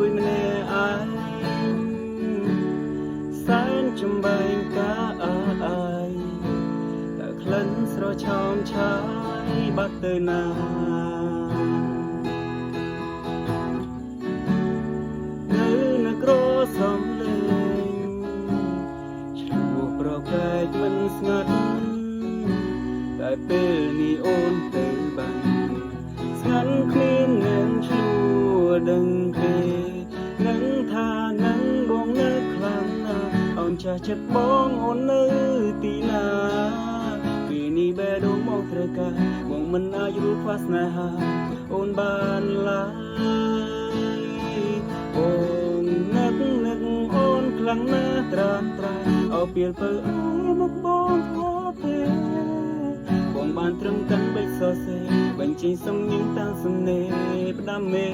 យម្នាក់ឯងសែនចំបែងកាយតើក្លិនស្រឆោមឆាយបាត់ទៅណា នៅនៅក្រសំលេងឆ្លោះប្រកែកមិនស្ងាត់តែពេលនេះអូនទៅបានស្ងាត់គ្មាននឹងឆ្លោះដឹងទេនឹងថានឹងបងនៅខ្លាំងណាស់អូនចាស់ចិត្តបងអូននៅទីណាពេលនេះបេះដូងបងត្រូវការបងមិនអាចរួចខ្វះស្នេហាអូនបានឡើយ បងនឹកនឹកអូនខ្លាំងណាស់ត្រាំត្រៃអោពីលពើអើយមកបងធ្វើទេបងបានត្រឹមកាន់បិចសរសេរបញ្ចេញសំញឹងតាំងសំណេរផ្ដាំមេ